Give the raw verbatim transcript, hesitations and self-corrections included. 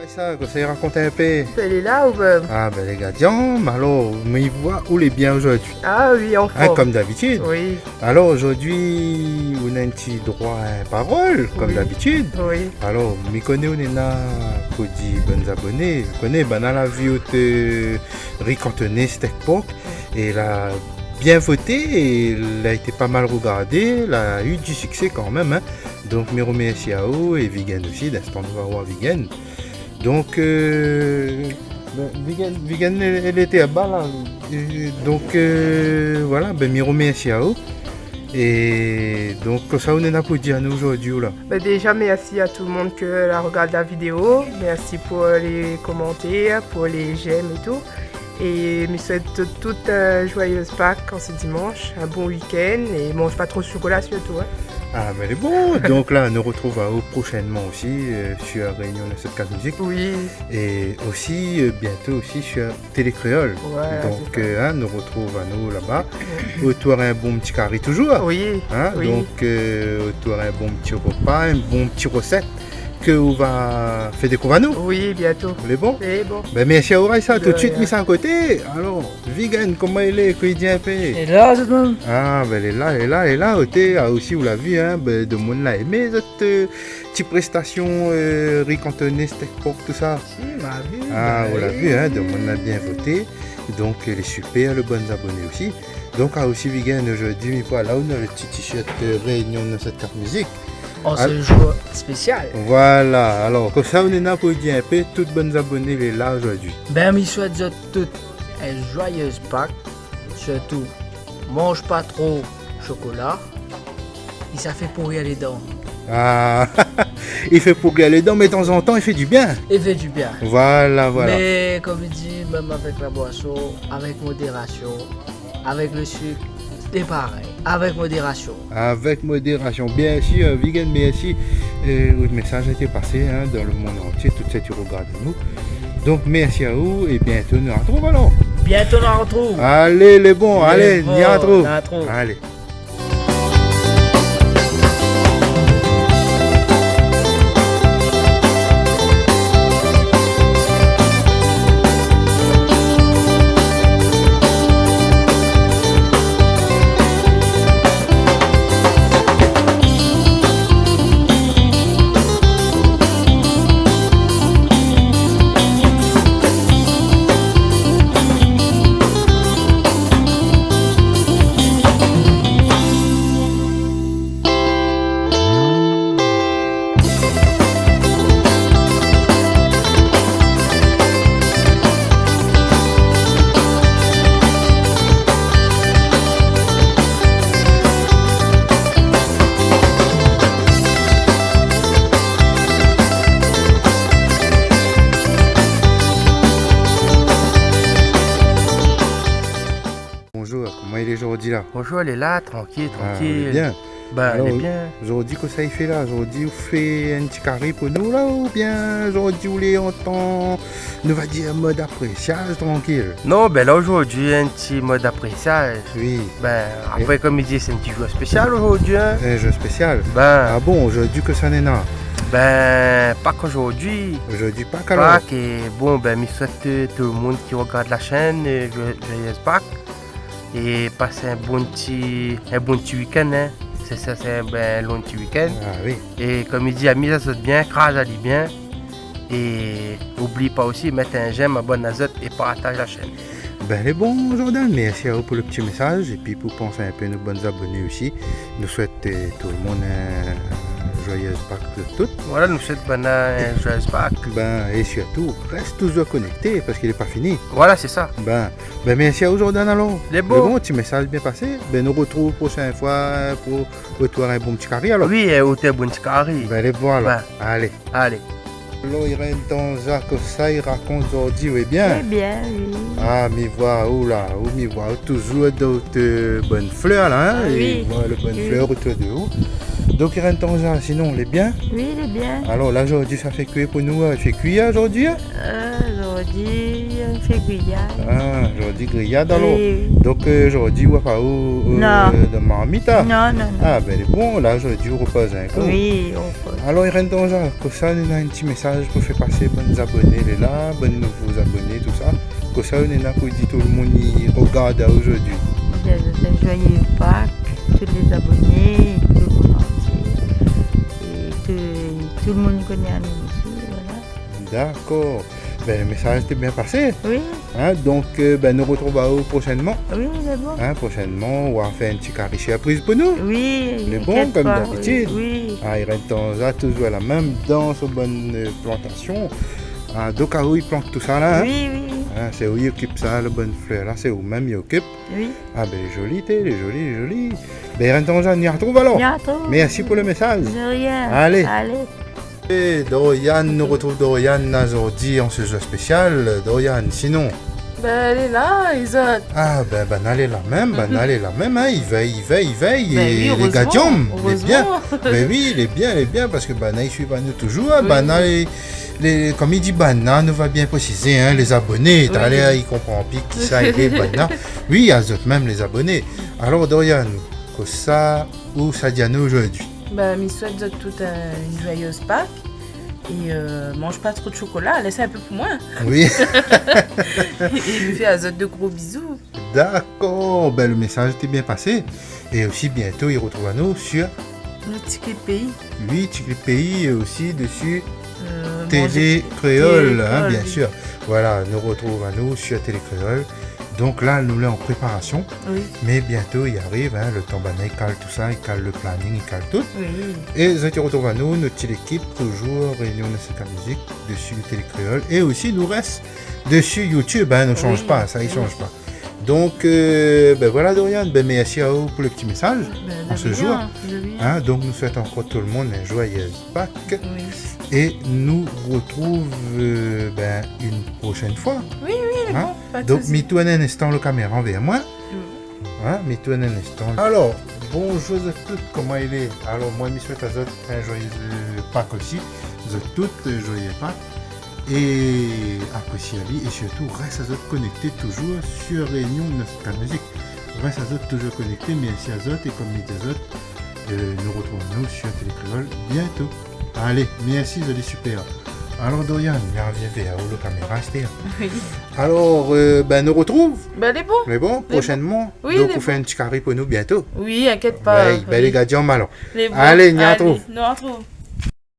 Sa, kosa i rakont in pé ? Bin, lé la, ou mèm ? Ah, bin, lé gadian, mé alor, mi voi ou lé bien zordi. Ah oui, an form. Hein, konm dabitid. Oui. Alor, zordi, ou néna in ti droi a parol, konm dabitid. Oui. Alor, mi koné ou néna pou di bann zaboné, ou koné, banna la vi out ri kantoné, stèk pork, é la bien voté, é la été pa mal rogardé, la u di siksé kanmèm, hein. Donk, mi romèrsi aou, é Vigen osi, d'instan nou va voir Vigen. Donk, euh, bin, Vigen, Vigen, èl, èl lété laba la. É donk, euh, voilà, bin, mi romèrsi aou. É donk, kosa ou néna pou di anou zordi la ? Bin, déza, mèrsi a tout le moun ke la rogard la vidéo. Mèrsi pou lé komantèr, pou lé j'aime é tou. É mi souèt tout, tout, euh, joyeuse Pâques an se dimansh, in bon week-end é manz pa tro shokola sirtou, hein. Ah, bin, lé bon. Donk la, nou rotrouv aou proshènman osi, euh, sur Réunion neuf sept quatre Musique. Oui. É osi, euh, bientôt osi sur Télé Kréol. Voilà, sé sa. Donk, euh, hein, nou rotrouv anou laba. Otour in bon ti kari touzour. Oui, oui. Hein, donk, euh, otour in bon ti ropa, in bon ti rosèt ke ou va fé dékouv anou. Oui, bientôt. Lé bon ? Lé bon. Bin, mèrsi aou, Raïssa. De rien. Tout suit, mi sa koté. Alor, Vigen, koman i lé, kosa i di in pé ? Lé la, zot mèm. Ah, bin, lé la, lé la, lé la, oté, ah, osi, ou la vi, hein, bin, domoun la èm zot, euh, ti prestasion, euh, ri kantoné, stèk pork, tousa. Si, ma vi, ah, bin ou la vi, hein, domoun la bien voté. Donk, lé super, lé bann zaboné osi. Donk, ah, osi, Vigen, zordi, mi voi la ou néna le ti t-shirt, euh, Réunion neuf sept quatre Musique. An se jour spésial. Voilà. Alor, kosa ou néna pou di in pé tout bann zaboné lé la zordi ? Bin, mi souèt zot tout in joyeuse Pâques. Sirtou, manz pa tro shokola. I sa fé pouri lé dan. Ah, i fé pouri lé dan, mé tanzantan, i fé di bien. I fé di bien. Voilà, voilà. Mé, konm i di, mèm avèk la boison, avèk modérasion, avèk le sik, sé parèy, avèk modérasion. Avèk modérasion, bien sir, Vigen, mèrsi. Euh, out mésaz la été pasé, hein, dan le monn antié, tout sak i rogard anou. Donk, mèrsi aou, é bientôt nou artrouv alor. Bientôt nou artrouv. Alé, lé bon, alé, nou artrouv. Lé bon, nou artrouv. Alé. Bonjour, koman i lé zordi la ? Bonjour, lé la, trankil, trankil. Ah, lé bien. Bin, lé bien. Alor, zordi, kosa i fé la ? Zordi, ou fé in ti kari pou nou la, oubien zordi, ou lé an tan, nou va dir, mod aprésiaz, trankil ? Non, bin la, zordi, in ti mod aprésiaz. Oui. Bin, apré, konm i di, sé in ti jour spésial zordi, hein. In jour spésial. Bin. Ah bon, zordi, kosa néna ? Bin, Pâques zordi. Zordi, Pâques alor. Pâques, é bon, bin, mi souèt, euh, tout le moun ki rogard la shèn, euh, jo-, joyeuse Pâques. É pas in bon ti, in bon ti week-end, hein. Sé sa, sé in, bin, lon ti week-end. Ah oui. É konm i di, amiz azot bien, kraz ali bien. É oubli pa osi, mèt in j'aime, abone azot é partaz la shèn. Bin, lé bon, Jordan, mèrsi aou pou le ti mésaz. Épi pou pansé in pé nout bann zaboné osi, nou souèt, euh, tout le moun in joyeuse Pâques tout. Voilà, nou souèt banna in joyeuse Pâques. Bin, é sirtou, rès touzour konèkté, parské lé pa fini. Voilà, sé sa. Bin, Bin, mèrsi aou, Jordan, alor. Lé bon. Lé bon, ti mésaz bien pasé. Bin, nou rotrouv proshin foi pou, otour in bon ti kari, alor. Oui, euh, otour in bon ti kari. Bin, lé bon, alor. Bin. Alé. Alé. Alor, i rèn tan, Zak, kosa i rakont zordi, oui, bien. Lé bien, oui. Ah, mi voi ou la, ou, mi voi ou touzour dan out, euh, bann flèr la, hein. Ah oui. Mi voi le bann flèr otour de ou. Donk, i rèn tan, Zak, sinon, lé bien. Oui, lé bien. Alor, la, zordi, sa fé kui pou nou, hein. Fé kui, hein, zordi, hein. Euh, Zordi, euh, fé griyad. Ah, zordi griyad alor. Oui, oui. Donk, euh, zordi, ou va pa ou, euh, Non. dan marmit, ah ? Non, non, non. Ah, bin, lé bon, la, zordi, ou ropoz in kou. Oui, ou ropoz. Alor, Irène Danza, kosa néna in ti mésaz pou fé pasé bann zaboné, lé la, bann nouvo zaboné, tousa. Kosa néna pou di tout le moun i rogard aou zordi. Bien, je fais joyeux Pâques, tous les abonnés, tout le monde entier. Et tout, tout le monde i koné anou osi, voilà. Dakor. Bin, le mésaz té bien pasé. Oui. Hein, donk, euh, bin, nou rotrouv aou proshènman. Oui, lé bon. Hein, proshènman, ou va fé in ti kari sirpriz pou nou. Oui, Lé bon, inkièt kom pa, dabitid. Oui, oui. Ah, Irène Danza, toujour la mèm dan son bann, euh, plantasion. Ah, donk, ah, ou i plant tousa la, hein ? Oui, oui, oui. Hein, sé ou i okip sa, le bann flèr la, sé ou mèm i okip. Oui. Ah bin, lé zoli, té, lé zoli, lé zoli. Bin, Irène Danza, ni artrouv alor. Ni artrouv. Mèrsi pou le mésaz. De rien. Alé. Alé. É Dorian, nou rotrouv Dorian zordi an se zour spésial. Dorian, sinon ? Bin, lé la, é zot ? Ah, bin, banna lé la mèm, banna lé la mèm, hein, i vèy, i vèy, i vèy, Bin oui, é lé erèzman, gadiom, lé bien. Erèzman. Bin oui, lé bien, lé bien, parske banna i suiv anou toujour, hein, Oui. banna lé, lé, kom i di banna, nou va bien présizé, hein, lé zaboné, Oui. talèr i konpran pi kisa i lé banna. Oui, azot mèm lé zaboné. Alor, Dorian, kosa ou sa di anou zordi ? Bin, mi souèt zot tout, euh, une joyeuse Pâques. Et, euh, manz pa tro de chocolat, lès in pé pou moin. Oui. É mi fé azot de gro bizou. Dakor, bin, le mésaz té bien pasé. É osi, bientô, i rotrouv anou sur Nout ti klip péi. Oui, ti klip péi, é osi dési Euh, Télé Kréol, Télé Kréol, hein, bien oui. sûr. Voilà, nou rotrouv anou sur Télé Kréol. Donk la, nou lé an préparasion. Oui. Mé bientô, i ariv, hein, le tan banna i kal tousa, i kal le planning, i kal tout. Oui, oui. É zot i rotrouv anou, nout ti lékip, toujour Réunion Nostalgie Musique, dési Télé Kréol. É osi, nou rès dési YouTube, hein, nou shanj pa, sa, i shanj pa. Oui, oui. Donk, euh, bin voilà, Dorian, bin, mèrsi aou pou le ti mésaz an se zour. Bin, de rien, de rien. Hein, donk, nou souèt ankor tout le moun in joyeuse Pâques. Oui. É nou rotrouv, euh, bin, in proshèn foi. Oui, oui, lé bon, pa de sousi. Hein ? Donk, mi tourn in instan le kaméra vèr moin. Mm. Hein, mi tourn in instan. Alor, bonjour zot tout, koman i lé ? Alor, moin, mi souèt azot in joyeuse Pâques osi. Zot tout, euh, joyeuse Pâques. É aprésié ali, é sirtou, rès azot konèkté toujour sur Réunion Nostalgie Musique. Rès azot toujour konèkté, mèrsi azot, é kom mi di azot, euh, nou rotrouv anou sur Télé Kréol bientô. Alé, mèrsi, zot lé super. Alor, Dorian, mi arvien vèr ou, le kaméra, astèr. Oui. Alor, euh, bin, nou rotrouv. Bin, lé bon. Lé bon, Lé bon. proshènman. Oui, Donk, lé ou fé bon. in ti kari pou nou bientô. Oui, inkièt pa. Bin, bin, Oui. lé gadiom alor. Lé bon. Alé, ni artrouv. Alé, nou artrouv.